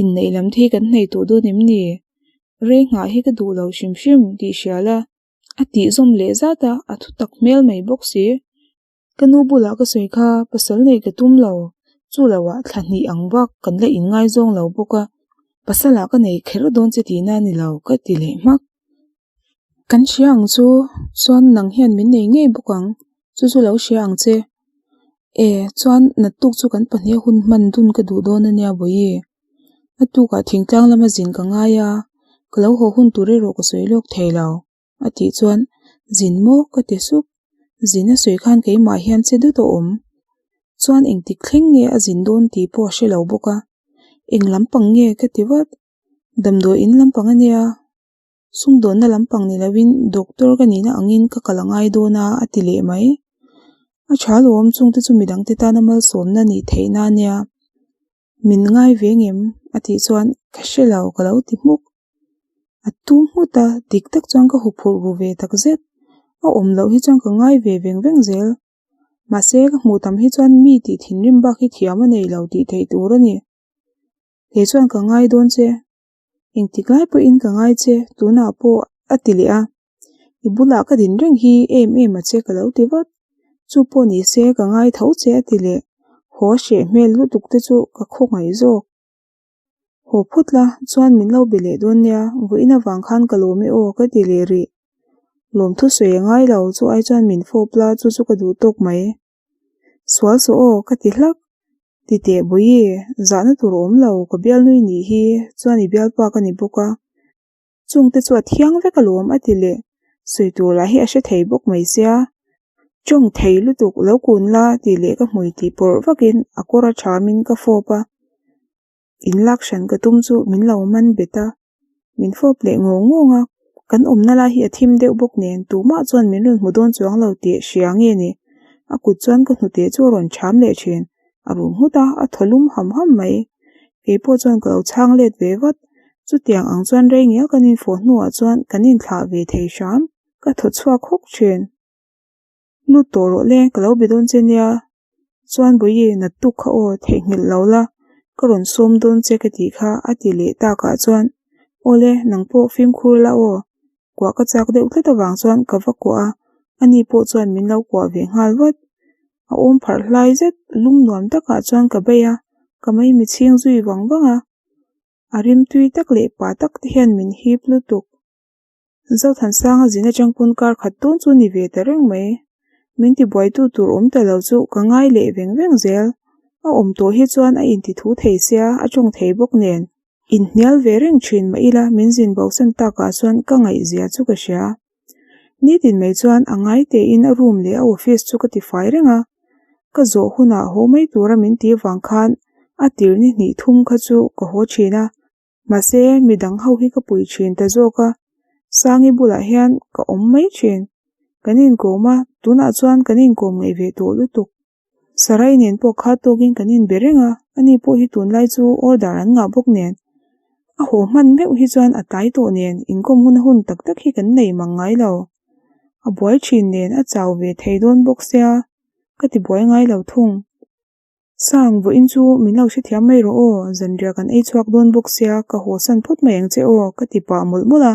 Inneih lam te hi kan hnaih tawh dawn em ni? Rei nghah hi ka duh lo hrim hrim tih hria la. A tih zawm leh zat a, a thu tak hmel mai bawk si. Ka nu bulah ka sawi kha pasal neih ka tum lo, chu loah thla hnih ang bak kan la inngaizawng lo bawk a, pasalah ka nei kher dawn che tihna a ni lo ka ti leh hmak. Kan hria ang chu, chuan nang hian min nei ngei bawk ang, chu chu lo hria ang che. E, chuan naktuk chu kan pahnih hun hman dun ka duh dawn a nia Bawihi. A tukah thingtlang lama zin ka ngai a, ka lo haw hun tur erawh ka sawi lawk thei lo. A tih chuan, Zin maw? ka ti sup. Zin a sawi khan keimah hian che dut a awm. Chuan engtik thleng nge a zin dawn tih pawh a hre lo bawk a. Eng lampang nge? ka ti vat. Damdawi in lampang a nia. Sumdawnna lampang ni loin doctor ka nihna angin ka kal a ngai dawn a, a ti leh mai. A tha lo awm chungte chu midangte tana malsawmna nih theihna a nia. Min ngai ve ngem? a tih chuan ka hre lo ka lo ti hmuk. A tum nghut a, dik tak chuan ka huphurh ru ve tak zet. A awm loh hi chuan ka ngai ve veng veng zel. Mahse ka hmuh tam hi chuan mi tih thinrim bak hi thiam a nei lo tih theih tur a ni. Kei chuan ka ngai dawn che. Engtik lai pawhin ka ngai che, tunah pawh a ti leh a. I bulah ka din reng hi em em a che ka lo ti vat. Chu pawh ni se ka ngai tho che a ti leh. Haw a hreh hmel lutuk te chu ka khawngaih zawk. Haw phut la, chuan min lo be leh dawn nia, vawiin avang khan ka lawm e aw ka ti leh rih. Lawmthu sawi a ngai lo, chu ai chuan min fawp la, chu chu ka duh tawk mai. Sual suh aw, ka ti hlak. Ti teh Bawihi, zahna tur a awm lo, ka bialnui nih hi, chuan i bialpa ka ni bawk a. Chungte chu a thiang vek alawm a ti leh, sawi tur lah hi a hre thei bawk mai sia. Tawng thei lutuk lo kun la tih leh ka hmui tih pawrh vakin a kawr a thamin ka fawp a. In lak hran ka tum chu min lo man bet a, min fawp leh ngawng ngawng a. Kan awmna lai hi a thim deuh bawk nen tumah chuan min rawn hmu dawn chuang lo tih hria nge ni. A kut chuan ka hnute chu a rawn cham leh thin. A rum nghut a, a thaw lum ham ham mai. Kei pawh chuan ka lo chhang let ve vat. Chutiang ang chuan rei ngial kan infawh hnuah chuan kan inthlah ve thei hram. Ka thaw chhuak hawk thin. Lut tawh rawh le, ka lo be dawn che nia. Chuan Bawihi, nat tuk kha aw, theihnghilh lo la, ka rawn sawm dawn che ka tih kha, a ti leh takah chuan, Aw le, nang pawh fimkhur la aw. Kuah ka chak deuh tlat avang chuan ka va kuah a, ani pawh chuan min lo kuah ve nghal vat. A awm pharh hlai zet, lum nuam takah chuan ka bei a, ka maimi chhing zui vang vang a. A rimtui tak leh pa tak te hian min hip lutuk. Zothansanga zin atang pawn kar khat dawn chu ni ve ta reng mai. Min tibuaitu tur awm ta lo chu ka ngai leh veng veng zel. A awm tawh hi chuan a inti thu thei sia, a tawng thei bawk nen. Inhnial ve reng thin mah ila min zin bosan takah chuan ka ngaihzia chu ka hria. Nitin mai chuan a ngai tein a room leh a office chu ka tifai reng a. Ka zawh hunah haw mai tura min ti vang khan a tir ni hnih thum kha chu ka haw thin a. Mahse, midang ho hi ka pui thin ta zawk a, Sangi bulah hian ka awm mai thin. Kan inkawm a, tunah chuan kan inkawm ngaih ve tawh lutuk. Sarai nen pawh kha tawkin kan inbe reng a, ani pawh hi tunlai chu order an ngah bawk nen. A haw hman meuh hi chuan a tlai tawh nen inkawm hun a hun tak tak hi kan nei mang ngai lo. A buai thin nen a chau ve thei dawn bawk sia, ka ti buai ngai lo thung. Sang, vawiin chu min lo hrethiam mai rawh aw, zanriah kan ei chhuak dawn bawk sia, ka haw san phawt mai ang che aw, ka ti pah mawlh mawlh a.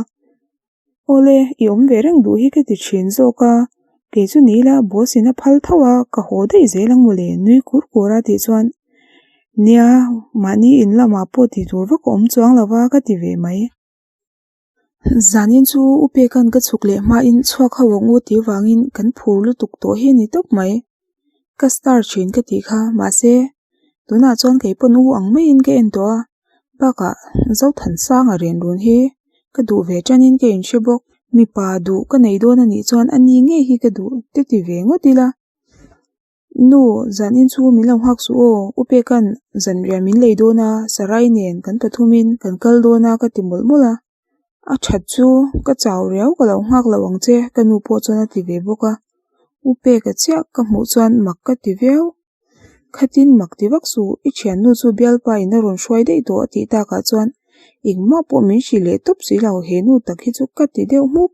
Awle, i awm ve reng duh hi ka ti thin zawk a, kei chu ni ila boss in a phal tho a, ka haw daih zel ang mawle, nui kur kur a tih chuan, Nia, mahni in lamah pawh tih tur vak a awm chuang lo va, ka ti ve mai. Zanin chu u Peka'n ka chhuk leh hmain chhuak ho ang u tih vangin kan phur lutuk tawh hi a ni tawp mai. Ka star thin ka tih kha, mahse, tunah chuan kei pawn u ang maiin ka en tawh a, bakah Zothansanga rianrun hi ka duh ve tanin ka inhre bawk. Mipa duh ka nei dawn a nih chuan a ni ngei hi ka duh te ti ve ngawt ila. Nu, zanin chu min lo nghak suh aw, U Peka'n zanriah min lei dawn a, Sarai nen kan pathumin kan kal dawn a ka ti mawlh mawlh a. A that chu ka chau riau ka lo nghak lo ang che ka nu pawh chuan a ti ve bawk a. U Peka chiah ka hmuh chuan mak ka ti viau. Khatin mak ti vak suh, i thiannu chu bialpa in a rawn hruai daih tawh a tih takah chuan engmah pawh min hrilh leh tawp si lo, he nu tak hi chu ka ti deuh hmuk.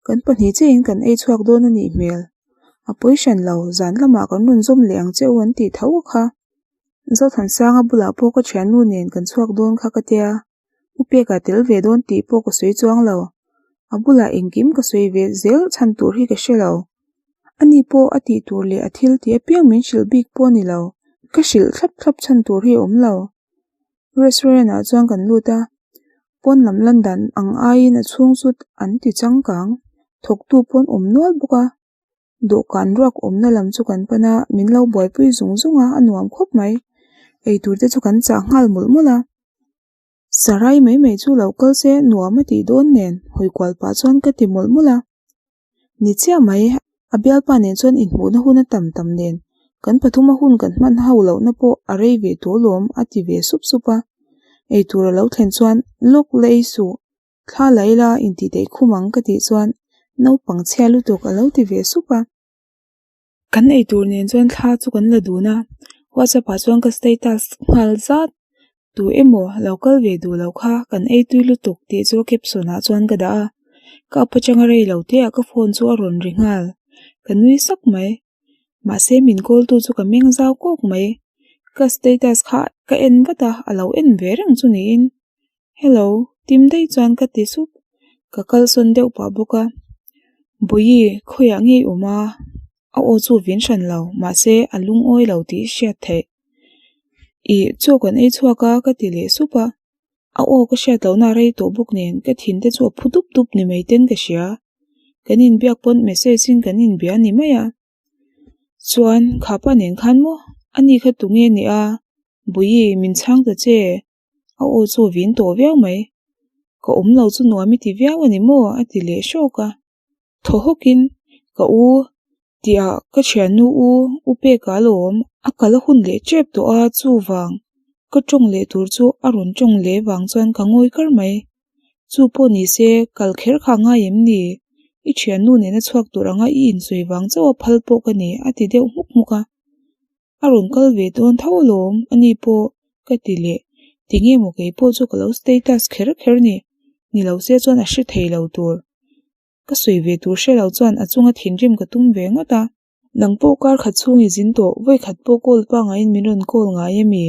Kan pahnih chiahin kan ei chhuak dawn a nih hmel. A pawi hran lo, zan lamah kan rawn zawm leh ang che u an tih tho kha. Zothansanga bulah pawh ka thiannu nen kan chhuak dawn kha ka tia. U Peka tel ve dawn tih pawh ka sawi chuang lo. A bulah engkim ka sawi ve zel chhan tur hi ka hre lo. Ani pawh a tih tur leh a thil tih apiang min hrilh bik pawh a ni lo. Ka hrilh thlap thlap chhan tur hi a awm lo. Restaurant ah chuan kan lut a, pawn lam lan dan ang aiin a chhung chu an ti changkang, thawktu pawn awm nual bawk a. Dawhkan ruak awmna lam chu kan pan a, min lo buaipui zung zung a, a nuam khawp mai. Eitur te chu kan chah nghal mawlh mawlh a. Sarai mai mai chu lo kal se nuam a tih dawn nen hawi kual pah chuan ka ti mawlh mawlh a. Ni chiah mai, a bialpa nen chuan inhmuhna hun a tam tam nen kan pathum a hun kan hman ho lohna pawh a rei ve tawh lawm a ti ve sup sup a. Eitur a lo thlen chuan lawk la ei suh, thla la ila intih daih khum ang ka tih chuan naupang chhia lutuk a lo ti ve sup a. Kan eitur nen chuan thla chu kan la dun a, WhatsApp ah chuan ka status nghal zat, tu emaw lo kal ve duh lo kha kan ei tui lutuk tih chu caption ah chuan ka dah a, ka up atanga rei lo te ah ka phone chu a rawn ri nghal, ka nui sak mai, mahse min call tu chu ka meng zau kawk mai, ka status kha ka en vat a, a lo en ve reng chu niin, Hello, tim daih chuan ka ti sup. Ka kalsawn deuh pah bawk a. Bawihi, khawiah ngei awm a? A aw chu vin hran lo, mahse a lungawi lo tih hriat theih. Ih, chaw kan ei chhuak a, ka ti leh sup a. A aw ka hriat lohna a rei tawh bawk nen ka thin te chu a phu dup dup ni mai ten ka hria. Kan inbiak pawn message in kan inbia ni mai a. Chuan, khapa nen khan maw? Ani kha tunge ni a? Bawihi, min chhang ta che. A aw chu a vin tawh viau mai. Ka awm lo chu nuam i ti viau a ni maw? a ti leh hrawk a. Thaw hawkin, Ka u, tihah ka thiannu u, u pek a lawm, a kal a hun leh tep tawh a, chuvang ka tawng leh tur chu a rawn tawng leh vang chuan ka ngawi kar mai. Chu pawh ni se, kal kher kha ngai em ni? I thiannu nena chhuak tur anga i insawi vang chauh a phal pawh ka ni, a ti deuh hmuk hmuk a. A rawn kal ve dawn tho alawm, ani pawh ka ti leh. Tinge maw kei pawh chu ka lo status kher kher ni? Ni lo se chuan a hre thei lo tur. Ka sawi ve tur hre lo chuan a chunga thinrim ka tum ve ngawt a. Nang pawh kar khat chhung i zin tawh, vawi khat pawh call pangaiin min rawn call ngai ami?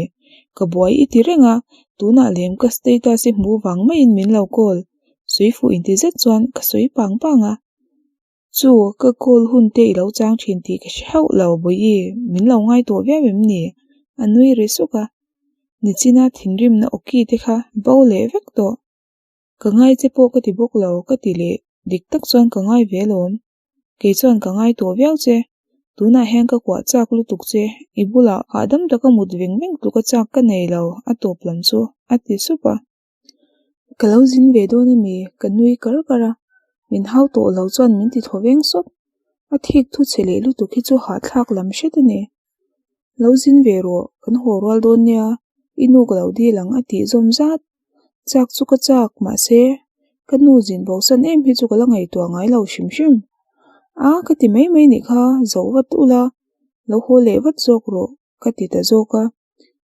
Ka buai i ti reng a, tunah lem ka status i hmuh vang maiin min lo call. Sawi fuh inti zet chuan ka sawi pang pang a. Chu, ka call hun te i lo chang thin tih ka hre hauh lo, Bawihi, min lo ngai tawh viau em ni? A nui ri suk a. Nichina thinrimna awki te kha bo leh vek tawh. Ka ngai che pawh ka ti bawk lo, ka ti leh dik tak chuan ka ngai ve alawm. Kei chuan ka ngai tawh viau che. Tunah hian ka kuah chak lutuk che, i bulah hahdam taka mut veng veng tluka chak ka nei lo, a tawp lam chu a ti sup a. Ka lo zin ve dawn a mi? Ka nui kar kar a, min hau tawh lo chuan min ti thaw veng sawp. A thik thu chhe leh lutuk hi chu hahthlak lam hret a ni. Lo zin ve rawh, kan haw rual dawn nia, i nu ka lo dil ang a tih zawm zat. Chak chu ka chak, mahse, ka nu zin bosan em hi chu ka la ngaihtuah ngai lo hrim hrim. A, ka ti mai mai nih kha, zoh vat ula, lo haw leh vat zawk rawh, ka ti ta zawk a.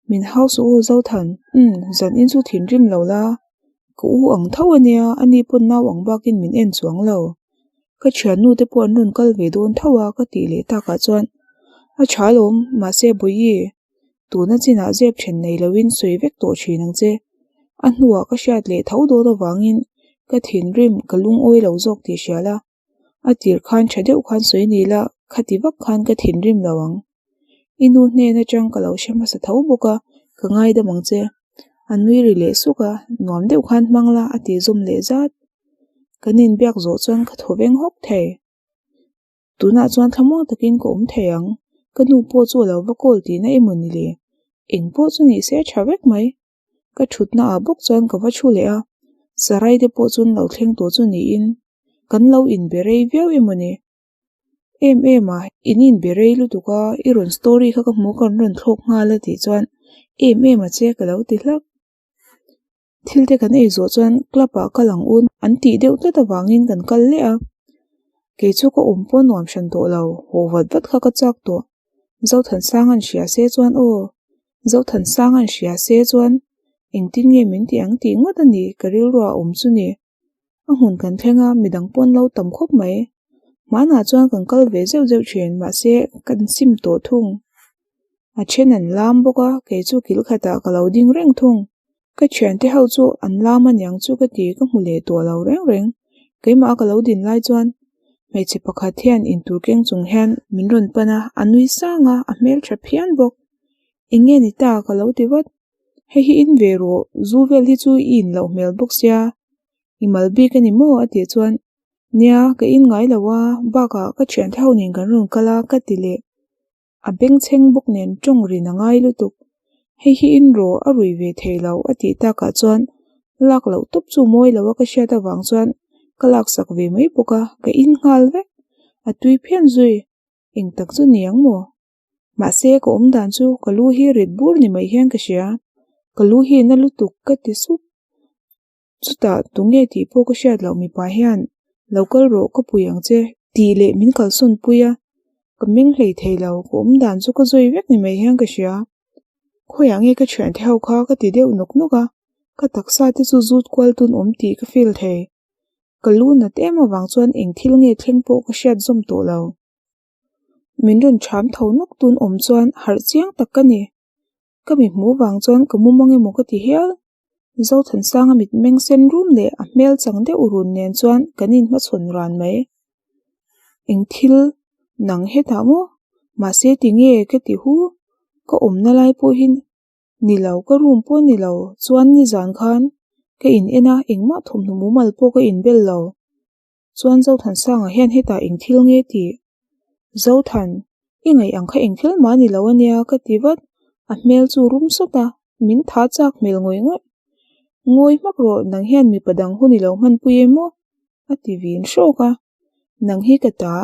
Min hau suh u Zothan, umm, zan in chu thinrim lo la, ka u ang tho a nia, ani pawn nau ang bakin min en chuang lo. Ka thiannu te pawh an rawn kal ve dawn tho a ka tih leh takah chuan a tha alawm, mahse Bawihi, tuna chinah zep then nei loin sawi vek tawh thin ang che. A hnuah ka hriat leh tho dawn avangin ka thinrim ka lungawi lo zawk tih hria la. A tir khan tha deuh khan sawi ni la, khati vak khan ka thinrim lo ang. I nu hnen atang ka lo hre hmasa tho bawk a, ka ngaidam ang che. A nui ri leh suk a, nuam deuh khan hmang la a ti zawm leh zat. Kan inbiak zawh chuan ka thaw veng hawk thei. Tunah chuan thlamuang takin ka awm thei ang. Ka nu pawh chu a lo va call tihna emaw ni le? Eng pawh chu ni se a tha vek mai. Ka thutna ah bawk chuan ka va thu leh a, Sarai te pawh chuan lo thleng tawh chu niin kan lo inbe rei viau emaw ni? Em em a, in inbe rei lutuk a, i rawn story kha ka hmu ka rawn thlawk nghal a tih chuan em em a che ka lo ti hlak. Thil te kan ei zawh chuan club ah kal ang un an tih deuh tlat avangin kan kal leh a, kei chu ka awm pawh nuam hran tawh lo, haw vat vat kha ka chak tawh. Zothansang an hria se chuan aw, Zothansang an hria se chuan engtin nge min tih ang tih ngawt a ni ka rilruah a awm chu ni. A hmun kan thleng a, midang pawn lo tam khawp mai. Hmanah chuan kan kal ve zeuh zeuh thin, mahse kan sim tawh thung. A then an lam bawk a, kei chu kil khatah ka lo ding reng thung. Ka thiante ho chu an lam aniang chu ka ti ka hmu leh tawh lo reng reng. Keimah a ka lo din lai chuan hmeichhe pakhat hian intur keng chung hian min rawn pan a, a nui sang a, a hmeltha phian bawk. Eng nge ni ta ka lo ti vat. Hei hi in ve rawh, zu vel hi chu i in loh hmel bawk sia, i mal bik a ni maw a tih chuan nia ka in ngai lo a, bakah ka thiante ho nen kan rawn kal a ka ti leh. A bengchheng bawk nen tawng rin a ngai lutuk. Hei hi in rawh a rui ve thei lo a tih takah chuan lak loh tawp chu mawi lo a ka hriat avang chuan ka laksak ve mai bawk a, ka in nghal vek. A tui phian zui. Eng tak chu ni ang maw? Mahse ka awm dan chu ka lu hi rit bur ni mai hian ka hria. Ka lu hi na lutuk ka ti sup. Chutah tunge tih pawh ka hriat loh mipa hian lo kal rawh ka pui ang che tih leh min kalsawn pui a, ka meng hlei thei lo, ka awm dan chu ka zawi vek ni mai hian ka hria. Khawiah nge ka thiante ho kha ka ti deuh nawk nawk a, ka taksa te chu zut kual tun awm tih ka feel thei. Ka lu nat em avang chuan eng thil nge thleng pawh ka hriat zawm tawh lo. Min rawn ṭham tho nawk tun awm chuan harh chiang tak ka ni. Ka mi hmuh vang chuan ka mu mang emaw ka ti hial. Zothansanga mitmeng sen rum leh a hmel chang deuh run nen chuan kan inhmachhawn ran mai. Eng thil nang hetah maw? Mahse tinge ka ti hu? Ka awmna lai pawh hi ni lo, ka room pawh ni lo. Chuan nizan khan ka in en a, engmah thawmhnaw mumal pawh ka inbel lo. Chuan Zothansanga hian hetah eng thil nge tih? Zothan, i ngaih ang kha eng thil mah ni lo ania ka ti vat, a hmel chu rum sawt a, min tha chak hmel ngawih ngawih. Ngawi hmak rawh, nang hian mipa dang hun i lo hmanpui em maw? a ti vin hrawk a. Nang hi ka ta,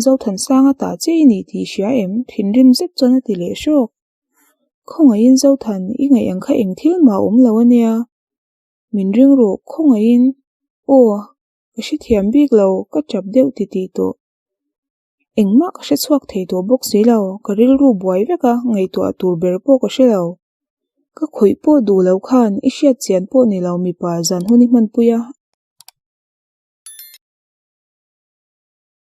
Zothansanga ta che i nih tih i hria em? Thinrim zet chuan a ti leh hrawk. Khawngaihin Zothan, i ngaih ang kha eng thil mah a awm lo ania. Min ring rawh, khawngaihin. Aw, ka hrethiam bik lo, ka tap deuh ti tih tawh. Engmah ka hre chhuak thei tawh bawk si lo, ka rilru buai vek a, ngaihtuah tur ber pawh ka hre lo. Ka khawih pawh duh lo khan i hriat chian pawh ni lo mipa zan hun i hmanpui a,